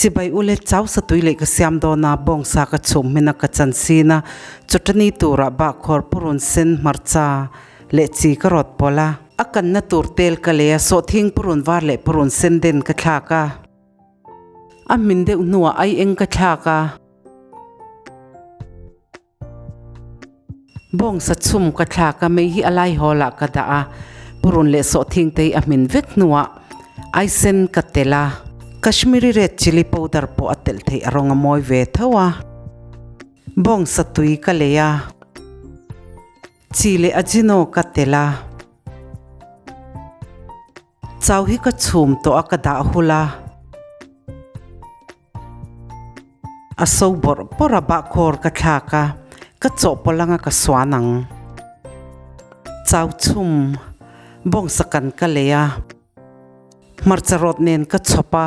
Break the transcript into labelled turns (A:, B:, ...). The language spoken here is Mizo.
A: Chibai ule chau satui leh ka siam dawn a, bawngsa ka chhum hmin a ka chan sin a, chawṭani turah bahkhawr purun sen hmarcha leh chi ka rawt pawlh a. A kanna tur tel ka lei a, sawhthing purun var leh purun sen den ka thlak a. A hmin deuh hnuah ai eng ka thlak a. Bawngsa chhum ka thlak a, mei hi a lai hawl ah ka dah a, purun leh sawhthing te hi a hmin vek hnuah aisen ka telh a, Kashmiri red chilli powder pawh a telh theih a rawng a mawi ve tho a, bawngsa tui ka lei a, chi leh ajino ka telh a. Chau hi ka chhum tawh a ka dah hul a. A so bawrh bawrh a bahkhawr ka thlak a, ka chawhpawlh anga ka suan ang. Chau chhum bawngsa kan ka lei a, hmarcha rawt nen ka chhawp a.